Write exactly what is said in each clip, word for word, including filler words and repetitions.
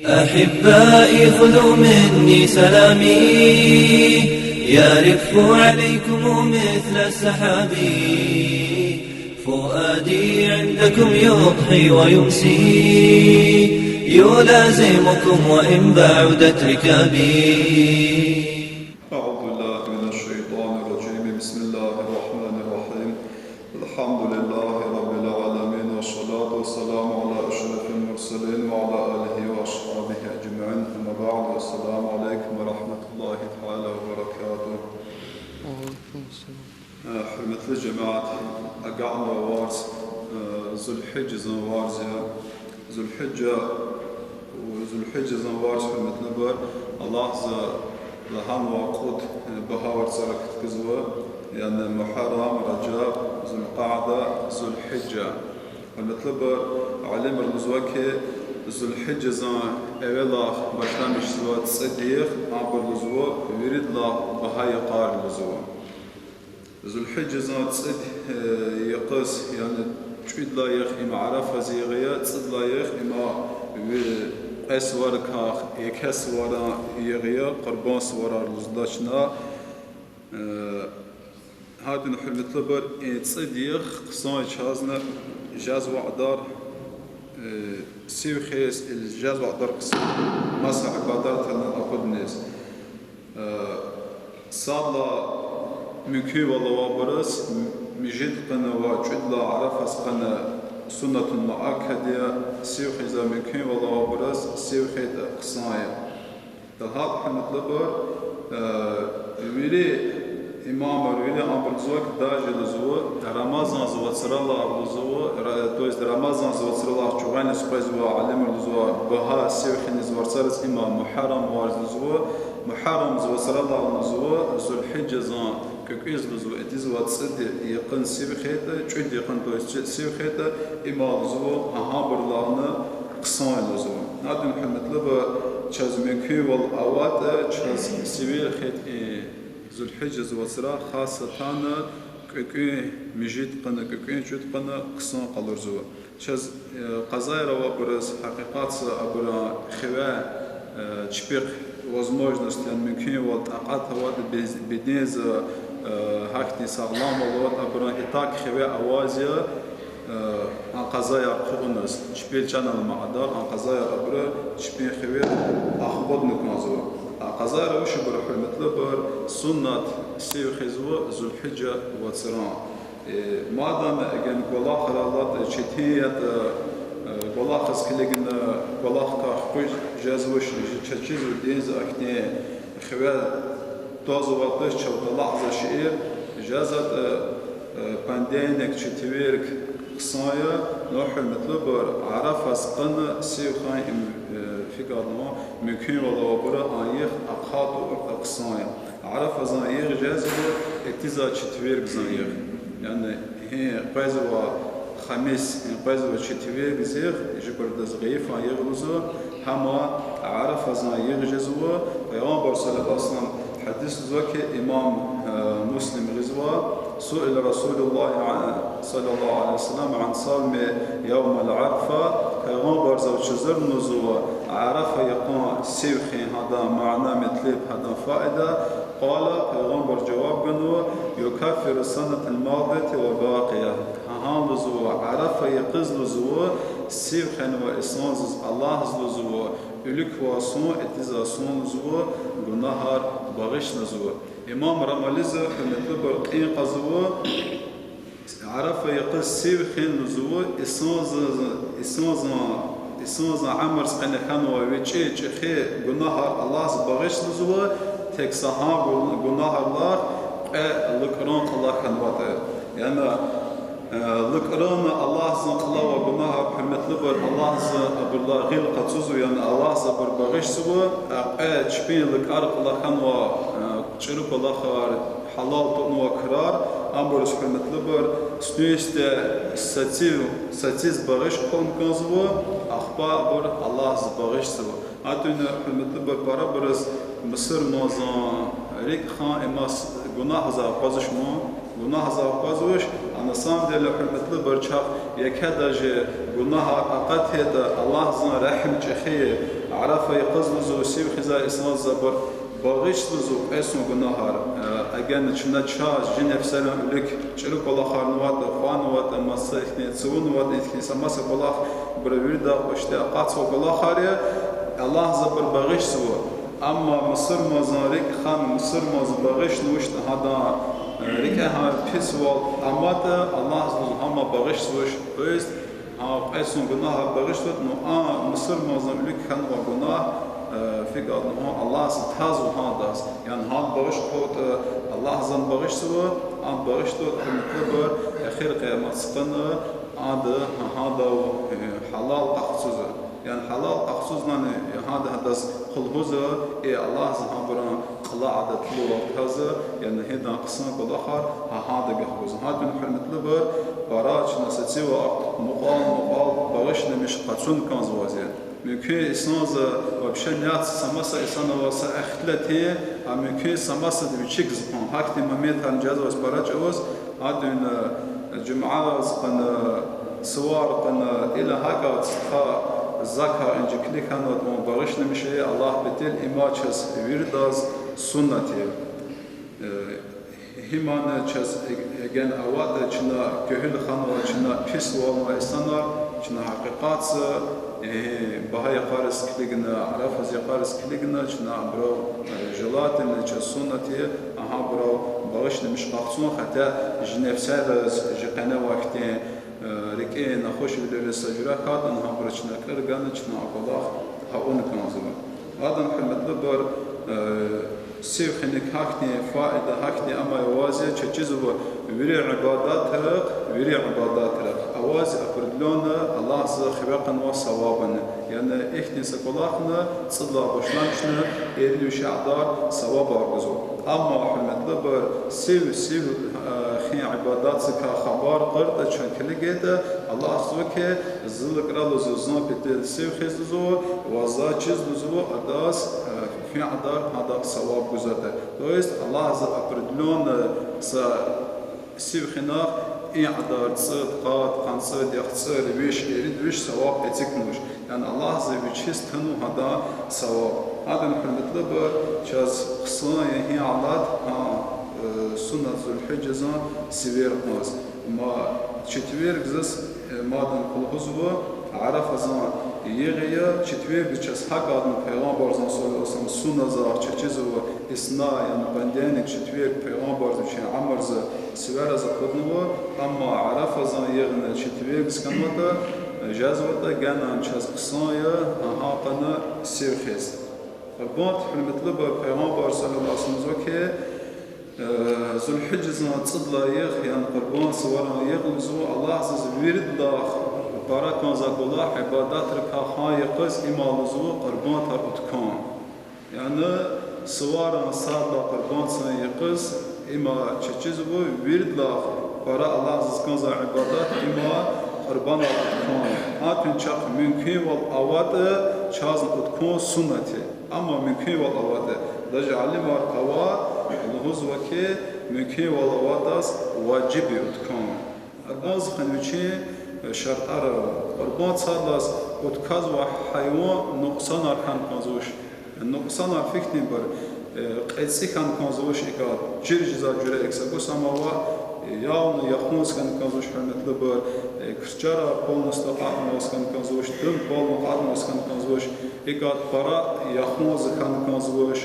أحبائي خذوا مني سلامي، يرف عليكم مثل السحاب. فؤادي عندكم يضحي ويمسي، يلازمكم وإن بعدت ركابي. أعوذ بالله من الشيطان الرجيم. بسم الله الرحمن الرحيم. الحمد لله رب العالمين، والصلاة والسلام على أشرف المرسلين وعلى آله وأصحابه أجمعين. أما بعد، السلام عليكم ورحمة الله تعالى وبركاته. Э, гьуьрметлу жемят, агакьнава варз, э, Зулгьижжазан варз я. Зулгьижжа, Зулгьижжазан варз, гьуьрметлубур, Аллагьза лагьанва кьуд, э, багьа варцара кутазва, яни Мугьаррам, Ражаб, Зулкьаада, Зулгьижжа. Гьуьрметлубур, алимри лузва хьи, Зулгьижжазан эвелай башламишзава цӀуд йикъаз, абур лузва виридалай багьа йикъар лузва. Зулгьижжазан цӀуд, э, йикъаз, яни чӀуд лагьай йикъ им Арафаз йикъ я, цӀуд лагьай йикъ им ви-, кьве суварикай еке суварин йикъ я, Къурбан суварар лугьузвач чна. Э, гьадин, гьуьрметлубур, и цӀуд йикъ хъсан я чазни жезвай кьадар, э, сив хьиз, или жезвай кьадар хъсан маса ибадатар акъудиз. Э, сад лагьай мумкинвал авайбуруз муьжуьд къене ва чӀуд лагьай Арафаз къене суннатун муаккад я, сив хъийиз мумкинвал авайбуруз сив хъайитӀа хъсан я. ДалгьатӀа, гьуьрметлубур, э, вири имамар, вири абур лузва хьи, даже лузва, Рамазанза вацралай лузва, ра-, то есть Рамазанза вацралай чугъаниз къвезвай алимар лузва, багьа сив хъийиз варцариз им Мугьаррам варз лузва, Мугьаррамза вацралай лузва, Зулгьижжазан кӀукӀуьз лузва, итизвай цӀуд йикъан сив хъайитӀа, чӀуд йикъан, то есть сив хъайитӀа, им лузва, гьабурулайни хъсан я лузва. Гьадин, гьуьрметлубур, чаз мумкинвал аватӀа, чаз сив хъайитӀа, э, Зулгьижжаза вацра, хасатан кӀукӀуьн муьжуьд къене, кӀукӀуьн чӀуд къене хъсан къалурзава. Чаз, э, къазаяр авайбуруз, гьакъикъатда абурун хиве, э, чпихъ возможность, яни мумкинвал, такьат аватӀа, бе-, беденза, э, гьахьтин сагъламвал аватӀа, абурун и так хиве аваз я, э, а къазаяр хъувуназ, чпел чан аламай кьадар, а къазаяр абуру чпин хиве ахкъудна кӀанзава. А къазаяр вуч я, гьуьрметлубур, суннат сив хъийизва Зулгьижжа вацран. Э, мадни эгер кӀвалахар алатӀа, четин ятӀа, э, кӀвалахиз килигна, кӀвалахдай хкуз жезвач, жи чаз чизва динда ахьтин хиве твазвай туш, чав талакьзавай шейэр жезватӀа, э, понедельник, четверг хъсан я, но, гьуьрметлубур, Арафаз къене сив хъайиз им, э, фикирна, мумкинвал авайбуру а йикъ ахъа тӀур хъсан я. Арафазан йикъ жезва, итизвай четвергзан йикъ. Яни гьи къвезвай хамис, гьи къвезвай четвергзан йикъ, жибурдаз гъайифан йикъ лугьузва, гьам Арафазан йикъ жезва. Пайгъамбар صلى الله عليه وسلم гьадис лугьузва хьи, имам, э, Муслим гъизва, سئل رسول الله صلى الله عليه وسلم عن صوم يوم عرفة, Пайгъамбарзаз чизва лугьузва Арафа йикъан сив хъин, гьадан мана, метлеб, гьадан файда. قال, Пайгъамбар жаваб ганва: يكفر السنة الماضية والباقية. Гьа гьам лугьузва, Арафа йикъаз лугьузва, сив хвенвай инсанзаз Аллагьза лугьузва, уьлуьквай сун, итизвай сун лугьузва, гунагьар багъишзава. Имам Рамализа, гьуьрметлубур, кьин кьазва, Арафа йикъаз сив хвена лугьузва, инсанза, инсанза, инсанза амарз къене хьанвай вичӀи чӀехи гунагьар Аллагьза багъишзава, тек са гьа гу-, гунагьрилай кьве лукӀран кьула хьанватӀа. Яни, э, лукӀран Аллагьзан кьулавай гунагьар, гьуьрметлубур, Аллагьза абурулай гъил къачузва, яни Аллагьза абур багъишзава, а кьве чпин лукӀар кьула хьанвай, э, чӀуру кӀвалахар, гьалал тунвай крар, абуруз, гьуьрметлубур, сифте сацив, сациз багъиш хъувун кӀанзава, Ахпа абур Аллагьза багъишзава. Гьатуна, гьуьрметлубур, парабуруз мусурманзан рикӀ хана имас гунагьза акъвазуш ман, гунагьза акъвазуш, а на самом деле, гьуьрметлубур, чахъ еке даже гунагь акъатайтӀа, Аллагьзан регьим чӀехи, Арафа йикъаз лугьузва сив хизай инсанза абур багъишзава кьве йисан гунагьар. Э, эгена чна чаз, чи нефсерин вилик чӀуру кӀвалахарнаватӀа, хванаватӀа, маса ихьтин цавунватӀа, ихьтин са маса кӀвалах абурун вирида кьушди акъатзавай кӀвалахар я, Аллагьза абур багъишзава. Амма мусурманзан рикӀ хана мусурманза багъишнавачтӀа, гьадан, э, рикӀе гьа писвал аматӀа, Аллагьза лугьузва гьам багъишзавач. То есть, а, кьве йисан гунагьар багъишзаватӀа, ну, а мусурманзан вилик хьанвай гунагь, э, фикӀа лугьун, Аллагьза тазва гьадаз. Яни гьам багъишзаватӀа, Аллагьза багъишзава, ам багъишзаватӀа, гьуьрметлубур, эхир къиямат къуна ада гьадав, э, гьалал къахцузва. Яни гьалал къахцузнани, э, гьада гьадаз хъул гузва, э, Аллагьза гьабурун кьула адетлувал тазва, яни гьадан хъсан кӀвалахар гьа гьадахъ гузва. Гьатуна, гьуьрметлубур, пара чна сацивай мукьвал-мукьвал багъишламиш къачун кӀанзавайди я. Мумкин, инсанза вообще няц са маса инсанвал са ихтилат я, а мумкин са масад вичик зун. Гьахьтин моментар жезвач пара чӀавуз, гьатуна, э, жуьмядин къене, сувар къене, ила гьакӀ стха закай инжикли хьанватӀа багъишламиш ая, Аллагь патал, им чаз виридаз суннат я. Э, гьимана чаз э-, эген аватӀа, чна куьгьуьл ханва, чна писвал авай инсанар, чна гьакъикъатда, э, багьа йикъариз килигна, Арафа йикъариз килигна, чна абурал, э, желательно, чаз суннат я, гьабурал багъишламиш къахцун, хотя чи нефсериз, чи къене авай хьтин, э, рикӀин нахушвилериз са жуьре хьайитӀани, гьабуруз чна кьил гана, чна а кӀвалах авун кӀанзава. Гьадан, гьуьрметлубур, э, сив хуьник гьахьтин файда, гьахьтин амай аваз я, чаз чизва вири ибадатрихъ, вири ибадатрихъ аваз определённо Аллагьза хиве кьунвай савабни. Яни ихьтин са кӀвалахни цӀудлай башламишна ирид виш кьадар савабар гузва. Амма, гьуьрметлубур, сив, сив, э, хуьн ибадатдикай хабар кьуртӀа, чун килигайтӀа, Аллагьза лугьузва хьи, зи лукӀра лугьузва, зун патал сив хуьз лугьузва, ва заз чиз лугьузва, адаз, э, хуьн кьадар гьадахъ саваб гузватӀа. То есть Аллагьза определённо са сив хуьнихъ и кьадар цӀуд, къад, къанцӀуд, яхцӀур, виш, ирид виш саваб эцигнавач. Яни Аллагьза вичиз тунва гьадан саваб. Гьадан, гьуьрметлубур, чаз хъсан я гьи алат, гьа, э, суннат Зулгьижжазан сивер кьуниз. Ма четвергдиз, э, мадни лугьузва, Арафазан югъ я, четвергдиз чаз гьакӀ ятӀани Пайгъамбарзан صلى الله عليه وسلم суннатзахъ чаз чизва исна, яни понедельник, четверг Пайгъамбарза вичин уьмуьрза сивяриз акъуднава, амма Арафазан югъни четвергдиз хьанватӀа, жезватӀа, генани чаз хъсан я гьа къене сив хуьз. Къурбанд, гьуьрметлубур, Пайгъамбар صلى الله عليه وسلم лугьузва хьи, э, Зулгьижжазан цӀудлай югъ, яни Къурбанд суварин югъ лугьузва, Аллагьзаз виридалай пара кӀанзавай кӀвалах, ибадатрикай хан йикъаз им я лугьузва къурбандар уткун. Яни суварин садалай къурбанддин юкъуз им чаз чизва виридалай пара Аллагьзаз кӀанзавай ибадат, им къурбанар уткун. Гьатун чахъ мумкинвал аватӀа, чазни уткун суннат я. Амма мумкинвал аватӀа, даже алимар ава, лугьузва хьи, мумкинвал аватӀа, важиб я уткун. Къурбанддин вичин, э, шартӀар ава. Къурбанд садалай утказвай гьайван нукьсанар хьана кӀанзавач. Нукьсанар фикирдин бер, э, кьецӀи хьана кӀанзавач, икӀ чир жезвай жуьре, икӀ са кӀус ам ава, э, явно яхунз хьана кӀанзавач, гьуьрметлубур, э, крчара полностью акъатнаваз хьана кӀанзавач, тум полностью акъатнаваз хьана кӀанзавач, икӀ пара яхунз хьана кӀанзавач,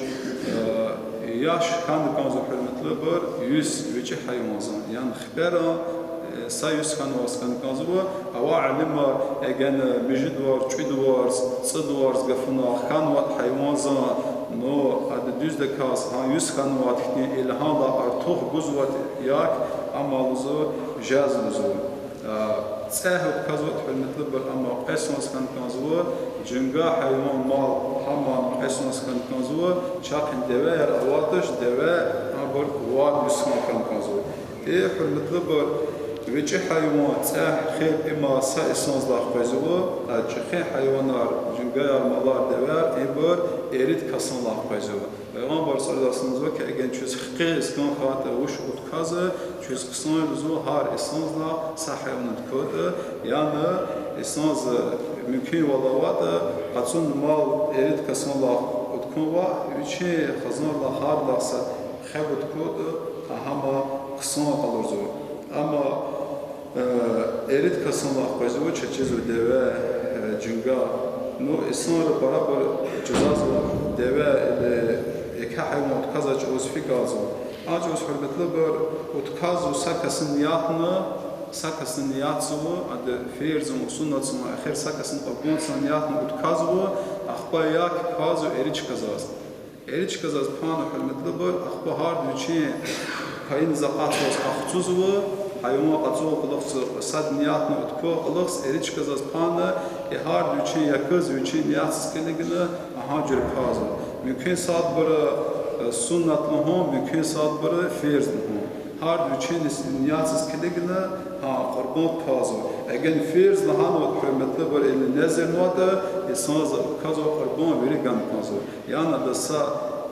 э, яш хьана кӀанзава, гьуьрметлубур, йис вичӀи гьайванзан. Яни хиперан, э, са йис хьанваз хьана кӀанзава, ава алимар, эгена муьжуьд варз, чӀуд варз, цӀуд варз гафуна хьанватӀа гьайванзан, ну, ада дуьздаказ гьа йис хьанватӀа хьтин, ил гьадалай артух гузватӀа, як, ам лугьузва, жез лугьузва. А, цӀегь утказватӀа, гьуьрметлубур, амма кьве йисанз хьана кӀанзава, жинга гьайван, мал, гьам кьве йисанз хьана кӀанзава, чахъин девеяр аватӀач, деве, абур вад йис хьана кӀанзава. Э, гьуьрметлубур, ВичӀи гьайван, цӀегь, хил, има са инсанзлай къвезва, а чӀехи гьайванар, жунгаяр, малар, девяр, ибур ирид касанлай къвезва. Пайгъамбар صلى الله عليه وسلم лугьузва хьи, эгер чуьз хкиз кӀан хьайитӀа вуч уд кваз, чуьз хъсан лугьузва гьар инсанзлай са гьайван уд кватӀа, яни инсанза мумкинвал аватӀа, къацун мал ирид касанлай уд кван ва вичин хизандилай гьардалай са хеб уд кватӀа, гьа гьам хъсан къалурзава. Амма, э, ирид касанлай къвезва, чаз чизва деве, э, жунга. Ну, инсанри барабар жузазва деве или еке гьайван уд кваз, а чӀавуз фикӀ авазва. А чӀавуз, гьуьрметлубур, уд квазва са касдин ниятна, са касдин ниятзава, ада ферзан ва суннатзан, эхир са касдин къурбандзан ниятна уд квазва, ахпа як квазва ирид чкадиз. Ирид чкадиз пайна, гьуьрметлубур, ахпа гьарда вичин пайиниз акъатзаваз къахцузва, гьайван къачун кьулухъ, са ниятна уд квай кьулухъ ирид чкадиз пайна, и гьарда вичин якӀиз, вичин ниятдиз килигна, гьа жуьре квазва. Мумкин садбура, э, суннат лугьун, мумкин садбура ферз лугьун. Гьарда вичин ниятдиз килигна, гьа къурбанд квазва. Эгер ферз лагьанватӀа, гьуьрметлубур, или незернаватӀа, инсанза квазва къурбанд, вири гана кӀанзава. Яни адаз са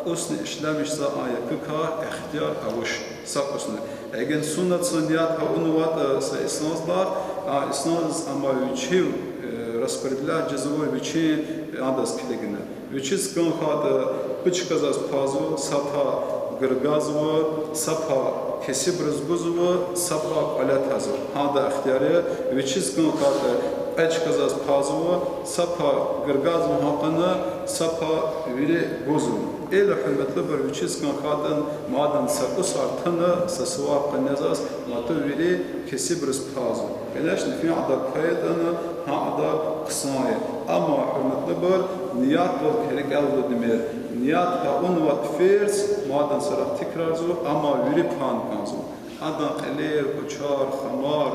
кӀусни ишлемишзавай а якӀукай ихтияр авач, са кӀусни. Эгер суннатзан ният авунватӀа са инсанзлай, а инсанза ам вичив, э, распределять жезва вичин, адаз килигна. Вичиз кӀан хьайитӀа пуд чкадиз квазва, са пай гургазва, са пай кесибриз гузва, са пай кӀвале тезва. Гьада ихтияр я. Вичиз кӀан хьайитӀа кьве чкадиз квазва, са пай гургазва гьакӀна, са пай вири гузва. Или, гьуьрметлубур, вичиз кӀан хьайитӀа, мадни са кӀусар туна, са сувар къенез, мату вири кесибриз квазва. Конечно, фин ада квайтӀани, гьа ада хъсан я. Амма, гьуьрметлубур, ниятдал рикӀел алудмир. Ният авунватӀа ферз, мадни сарахъ тикрарзава, амма вири пайна кӀанзава. Адан кьилер, кӀвачер, хамар,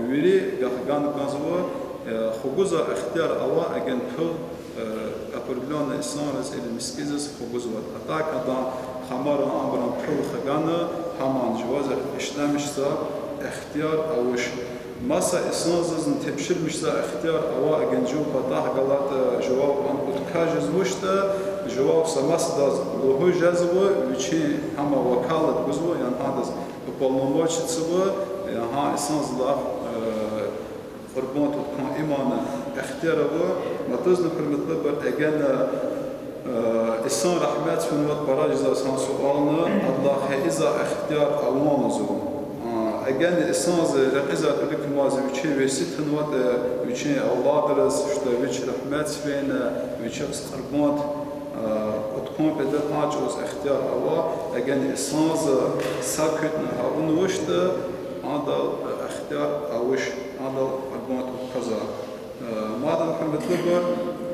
вири гана кӀанзава, э, хгузвай ихтияр ава, эгер пул, э, определённый инсанриз или мискӀиндиз хгузватӀа. А так адан хамаран, абуран пул хгана, гьаман жуваз ишлемишзавай ихтияр авач. Маса инсанзазни тепширмишзавай ихтияр ава, эгер жув патахъ галатӀа, жував ам уд кваз жезвачтӀа, жував са масадаз лугьуз жезва, вичин гьам вакалат гузва, яни гьадаз уполномочиться ва, яни гьа инсанзлай, э, къурбанд уд кван имана ихтияр ава. Матузни, гьуьрметлубур, эгер, э, инсан рагьметдиз фенватӀа, пара жезва гьа суални, адалай хъийизвай ихтияр авани лугьузва. А, эгер инсанза рекьизвай вилик кумаз вичи веси тунватӀа, э, вичин авладриз, что вич рагьметдиз фена, вичи къурбанд, э, уд кван патал, а чӀавуз ихтияр ава, эгер инсанза са куьтни авунвачтӀа, адал, э, ихтияр авач, адал къурбанд уд кваз. Э, мадни, гьуьрметлубур,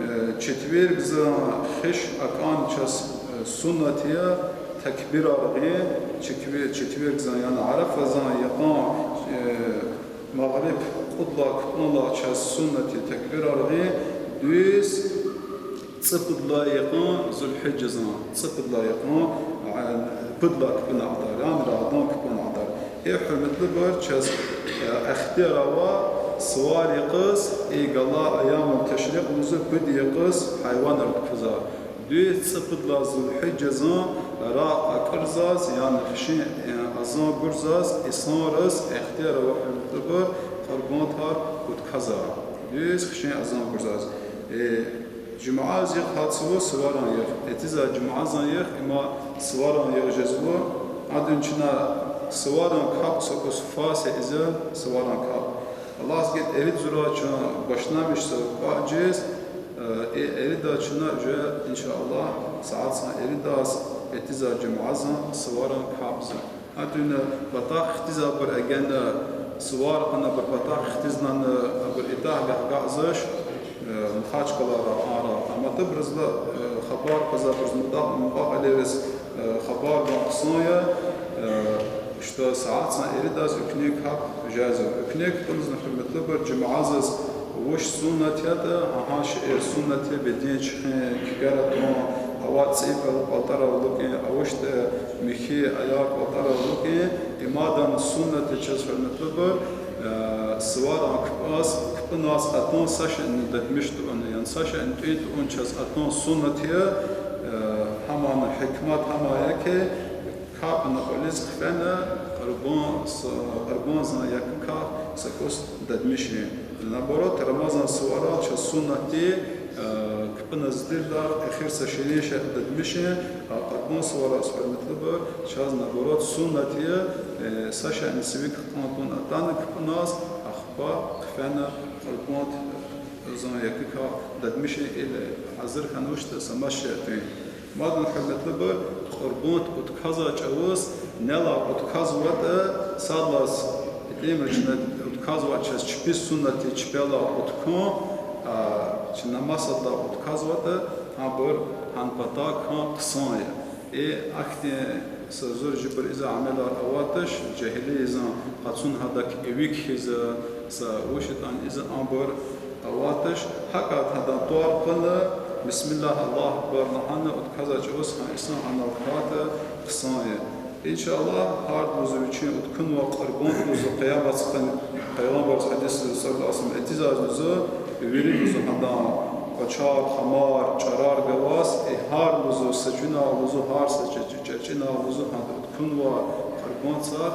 э, четвергзан хиш акӀан чаз, э, суннат я такбирар гъин, четве-, четвергзан, яни Арафазан йикъан, э, магъриб кьудлай капӀуналай чаз суннат я такбирар гъин, дуьз цӀипудлай йикъан Зулгьижжазан, цӀипудлай йикъан, а, пудлай капӀуна кьадар, яни рагъдан капӀуна кьадар. Э, гьуьрметлубур, чаз, э, ихтияр ава сувар йикъиз, и галай айяму ташрикъ лугьузва, пуд йикъиз гьайванар кваз. Дуьз цӀипудлай Зулгьижжазан рагъ акӀурзаз, яни хишин, э, азан гурзаз инсанриз ихтияр ава, гьуьрметлубур, къурбандвал уд кваз. Дуьз хишин азан гурзаз. Э, жуьмядин йикъ гьатзава суварин йикъ, этизвай жуьмядин йикъ, има суварин йикъ жезва. Гьадан чна суварин капӀ са кӀус фас ийизва, суварин капӀ. Аллагьди гайитӀа, ирид зурай чун башламишзава кӀватӀ жез, э, и иридаз чна уже, иншаллагь, сятдин иридаз этизвай жуьмядин суварин капӀзава. Гьатта патахъ хтизвайбур эгена сувар кьуна, абур патахъ хтизвани, абур итагь гахгазаш, э, Махачкъалара, ара. Амма абурузла, э, хабар кьазва, абуруз мукьва-, мукьва-кьилийриз, э, хабар гун хъсан я, э, что сятдин иридаз экуьнин капӀ жезва. Экуьнин капӀунизни, гьуьрметлубур, жуьмядиз Вуч суннат ятӀа, гьа шейэр суннат я: беден чуьхуьн, кикер атун, авай цӀийи пал-, палтарар лукӀун, авачтӀа михьи аяр палтарар лукӀун, им адан суннат я чаз, гьуьрметлубур, э, суварин кпӀаз, кпӀуназ атун са шейни дадмиш тавуна, яни са шейни тӀуьн тавун чаз атун суннат я, э, гьаман гьикмат гьам я хьи, капӀ накьвализ хъфена къурбан, с-, къурбанзан якӀукай са кӀус дадмишин. Наоборот, Рамазан суварал чаз суннат я, э, кпӀуназ тирла эхир са ширин шей дадмишин, а къурбан сувараз, гьуьрметлубур, чаз, наоборот, суннат я, э, са шейни сивик кьун тавун атана кпӀуназ, ахпа хъфена къурбан, э, зан якӀукай дадмишин или гьазур хьанвачтӀа са мас шей тӀуьн. Мадни, гьуьрметлубур, къурбанд удказай чӀавуз, нелай удказватӀа, садлаз, итимри чна удказвай чаз чпи суннат я чпелай удкун, а, чна масадлай удказватӀа, гьабур гьа патай хьун хъсан я. И ахьтин са зур жибур ийизвай амалар аватӀаш, жегьилизан къацун гьадак иви кхьизва, са вуч ятӀани ийизва, абур аватӀаш, гьакӀ гьадан тӀвар кьуна, бисмиллагь, Аллагьу акбар лагьана, удказай чӀавуз гьа инсан анал квайди хъсан я. Иншаллагь, гьар лугьузва вичин удкунвай къурбанд лугьузва, Къияматдин къуьн, Пайгъамбарди гьадисда, саллаллагьу алейгьи ва саллам, этизвай лугьузва, вири лугьузва гьадан кӀвачер, хамар, чӀарар гваз, и гьар лугьузва са чуьнуьгъ лугьузва, гьар са чӀе-, чӀе-, чӀечӀинагъ лугьузва гьада удкунвай къурбанддихъ,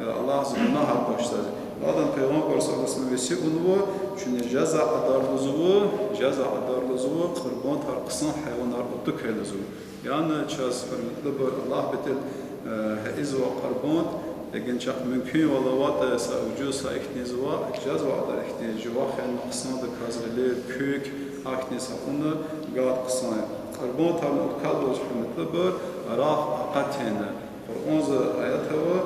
э, Аллагьди гунагьар бахшзава. Мадни Пайгъамбар, саллаллагьу алейгьи ва саллам, веси авунва, чуьне жаза адар лугьузва, жаза адар лугьузва къурбанддихъ хъсан гьайванар атӀукай лугьузва. Яни чаз, гьуьрметлубур, Аллагь патал, э, гьа ийизвай къурбанд, эгер чахъ мумкинвал аватӀа, са ужуз, са ихьтин ийизвай, жаза адар ихьтин жуван хьайила хъсандаказ гъилер, куьк, ахьтин са авуна гайитӀа хъсан я. Къурбанддихъ удказ лугьуз, гьуьрметлубур, рагъ акъатна. Къуръанда аят ава: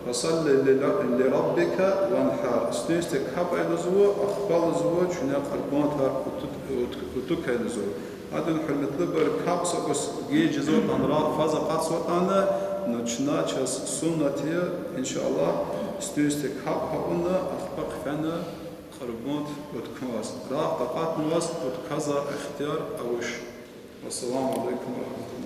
«Фасалли ли-, ли раббика ванхар». Сифте капӀ ая лугьузва, ахпа лугьузва, чуьне къурбанддихъ атӀу-, атӀу-, атӀукай лугьузва. Гьадан, гьуьрметлубур, капӀ са кӀус геж жезватӀани, рагъ фаз акъатзаватӀани, ну чна чаз суннат я, иншаллагь, сифте капӀ авуна, ахпа хъфена къурбанд удказ. Рагъ такьатнаваз удказай ихтияр авач. Вассаламу алейкум ва рахматуллагь.